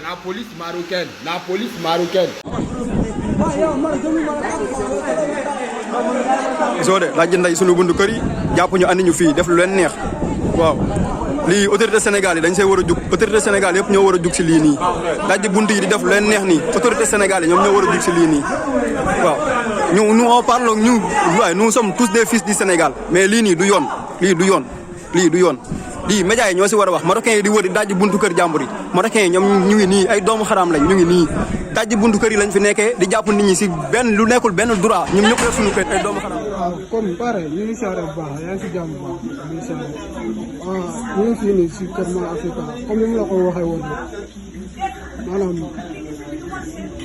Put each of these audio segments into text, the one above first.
La police marocaine. La police marocaine. soo de laaj nday sunu bundu kër yi jàpp ñu andi ñu fii def lu leen neex waaw lii autorité Sénégal yi dañ see war a jug autorité Sénégal yëpp ñoo war a jug si lii nii laaj bunt yi di def lu leen neex nii autorité Sénégal yi ñoom ñoo war a jug si lii nii waaw nous on parle nous sommes tous des fils du Sénégal mais lii nii du yoon lii du yoon lii du yoon lii médias yi ñoo si war a wax marocains yi di wër di dajji buntu kër jàmbur yi marocains yi ñoom ñu ngi nii ay doomu xaraam lañ ñu ngi nii dajji buntu kër yi lañ fi nekkee di jàpp nit ñi si benn lu nekkul benn droit ñoom ñëpp def suñu kër ay doomu xaraam. waaw comme pare ñu ngi siyaare bu baax yaa ngi si jàmm bu baax ñu ngi siyaare ñu ngi fii nii si Kër Ma Africa comme ni mu la ko waxee woon maanaam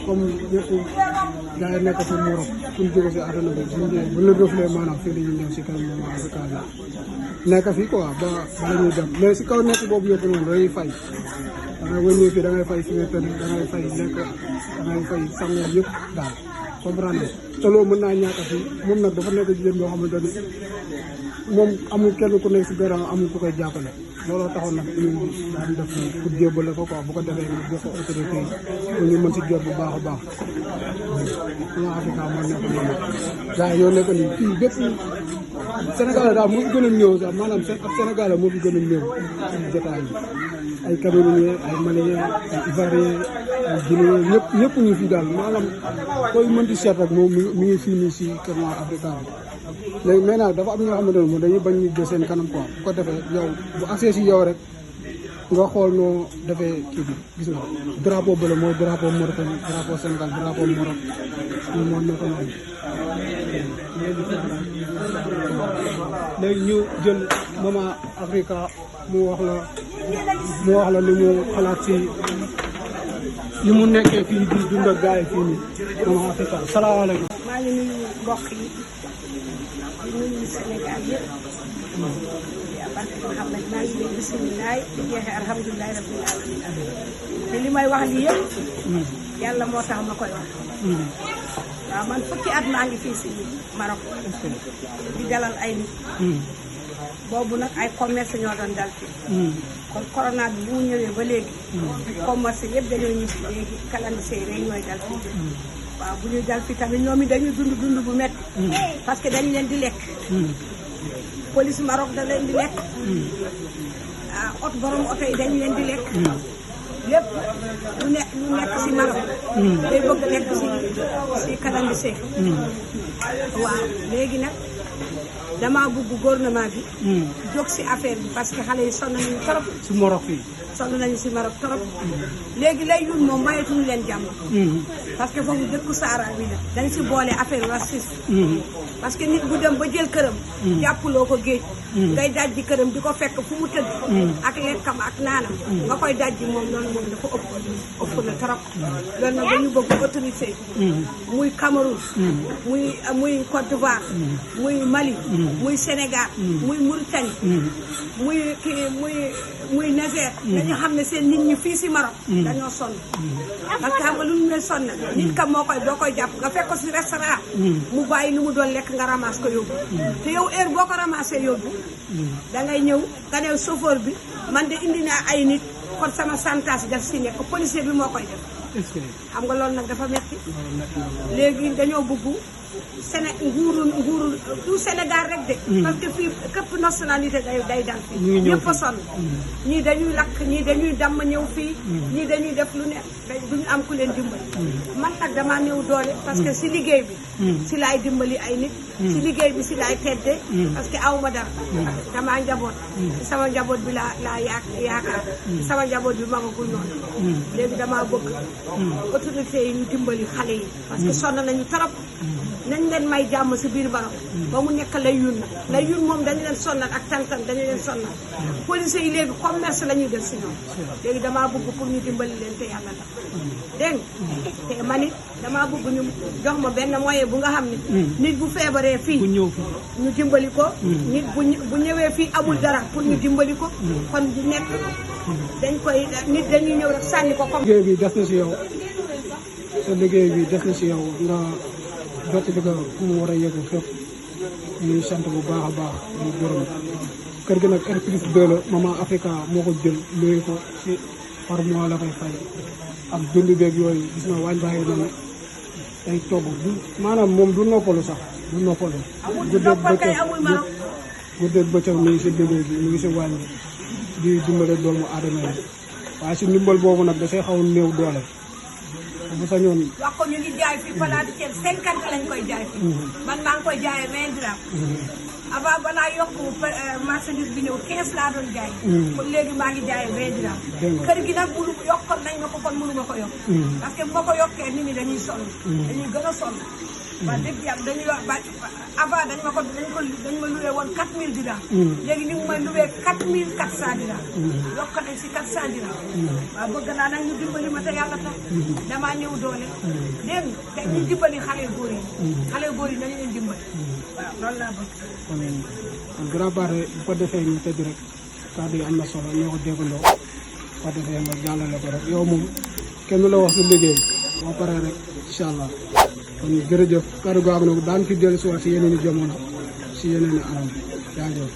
comme ñëpp gars yi nekk fi Europe suñ jóge si àdduna bi suñ ñëwee bu la dofulee maanaam fii dañuy ñëw si Kër Ma Africa bi nekk fi quoi ba la ñuy dem mais si kaw nekk boobu yëpp noonu dañuy fay da ngay wëññee fii da ngay fay fi nga tëdd da ngay fay lekk da ngay fay sangoor yëpp daal comprendre te loolu mën naa ñàkk fii moom nag dafa nekk jigéen boo xamante ni moom amul kenn ku nekk si gërëm amul ku koy jàppale looloo taxoon nag ñu daan def pour jébbale ko quoi bu ko defee ñu jox ko autorité yi pour ñu mën si jot bu baax a baax Kër Africa moo nekk nii gars yi ñoo nekk nii fii bépp Sénégal daal moo fi gën a néew sax maanaam ab Sénégal moo fi gën a néew ci jotaay bi ay Camerounais ay Maliens ay Ivoiriens ay Guinéens ñëpp ñu fi daal maanaam koy mën di seet rek moom mi ngi fii nii si Kër Africa bi léegi maintenant dafa am ñoo xamante ne moom dañuy bañ ñu jël seen kanam quoi bu ko defee yow bu accès si yow rek nga xool noo defee kii bi gis nga drapeau bële mooy drapeau Mauritanie drapeau Sénégal drapeau Maroc moom moo nekk noonu léegi ñu jël Maman Africa mu wax la li mu xalaat si li mu nekkee fii di dund ak gars yi fii nii Maman Africa salaamaaleykum. maa ngi nuyu mbokk yi di nuyu Sénégal yëpp. yaa barke Muhammad maa ngi leen bisimilah di jeexee alhamdulilah rabbil alamin te li may wax lii yëpp. yàlla moo tax ma koy wax. waaw man fukki at maa ngi fii si Maroc. di dalal ay nit. boobu nag ay commerce ñoo doon dal fii. kon corona bi bu mu ñëwee ba léegi. commerce yëpp dañoo ñibbi léegi calendrier rek ñooy dal fii. waaw bu ñuy dal fii tamit ñoom it dañuy dund bu métti. parce que dañu leen di lekk. police Maroc da leen di lekk. borom oto yi dañu leen di lekk. lépp lu nekk si Maroc. day bëgg nekk si calendrier. waaw léegi nag damaa bëgg gouvernement bi. jóg si affaire bi parce que xale yi sonn nañu trop. si Maroc fii. sonn nañu si Maroc trop. léegi lay yun moom mayetuñu leen jàmm. parce que foofu dëkku Sahara bi la. dañ si boole affaire racisme. parce que nit bu dem ba jël këram. jàppuloo ko géej. ngay dajji këram di ko fekk fu mu tëdd. ak lekkam ak naanam. nga koy dajji moom loolu moom dafa ëpp na trop. loolu nag dañu bëgg autorité. muy Cameroun. muy Côte d'Ivoire. muy Mali. muy Sénégal. muy Mauritanie. muy Niger. dañu xam ne seen nit ñi fii si Maroc. dañoo sonn. parce que xam nga lu ñu ne sonn nit ka boo koy jàpp nga fekk ko si restaurant. mu bàyyi lu mu doon lekk nga ramasse ko yóbbu. te yow heure boo ko ramassé yóbbu. dangay ñëw nga ne chauffeur bi man de indi naa ay nit kon sama santage def si nekk policier bi moo koy def. xam nga loolu nag dafa metti léegi dañoo bëgg nguuru tout Sénégal rek de. parce que fii képp nationalité day dal fii. ñëpp a sonn. ñii dañuy lakk ñii dañuy damm ñëw fii. ñii dañuy def lu ne duñu am ku leen dimbali. man nag damaa néew doole. parce que si liggéey bi. si laay dimbali ay nit. si liggéey bi si laay tedde. parce que aw ma dara. damaa njaboot. sama njaboot bi laa yaakaar. sama njaboot bi magagul noonu. léegi damaa bëgg. autorité yi ñu dimbali xale yi. parce que sonn nañu trop. nañ leen may jàmm si biir Maroc ba mu nekk lay yun na lay yun moom dañu leen sonnal ak tantan dañu leen sonnal police yi léegi commerce la ñuy def si ñoom léegi damaa bëgg pour ñu dimbali leen te yàlla tax dégg te man it damaa bëgg ñu jox ma benn moyen bu nga xam ne nit bu feebaree fii ñu dimbali ko nit bu ñëwee fii amul dara pour ñu dimbali ko kon di nekk dañ koy nit dañuy ñëw rek sànni ko comme liggéey bi des na si yow sa liggéey bi des na si yow nga jot bi nga fu mu war a yegg fépp ñuy sant bu baax a baax ñu gërëm kër gi nag R+2 la Maman Africa moo ko jël luy ko ci par mois la koy fay ak dund beeg yooyu gis na waañ baa ngi noonu day togg du maanaam moom du noppalu sax du noppalu guddeeg bëccëg mi ngi si liggéey bi mi ngi si waañ bi di dimbale doomu aadama yi waaye si ndimbal boobu nag dafay xaw a néew doole bu sañoon wax ko ñu ngi jaay fi palaatu ceeb 50 lañ koy jaay fi man maa ngi koy jaayee 20 dirham avant balaa yokk marchandise bi ñëw 15 laa doon jaay kon léegi maa ngi jaayee 20 dirham kër gi nag mënu yokkoon nañ ma ko kon mënu ma ko yokk parce que bu ma ko yokkee nit ñi dañuy sonn dañuy gën a sonn wax dëgg yàlla dañuy wax ba avant dañ ma loué woon 4000 dirham léegi ñu ngi may loué 4400 dirham yokk nañ si 400 dirham waaw bëgg naa nag ñu dimbali ma te yàlla tax damaa ñëw doole dégg nga te ñu dimbali xale góor yi nañu leen dimbali waaw loolu laa bëgg kon grand part bu ko defee ñu tëj rek kàddu yi am na solo ñoo ko déggandoo bu ko defee nga jàllale ko rek yow moom kenn la wax su liggéey boo paree rek incha allah kon jërëjëf kàddu googu nag daan fi dellu si waat si yeneen i jamono si yeneen i anam jaajëf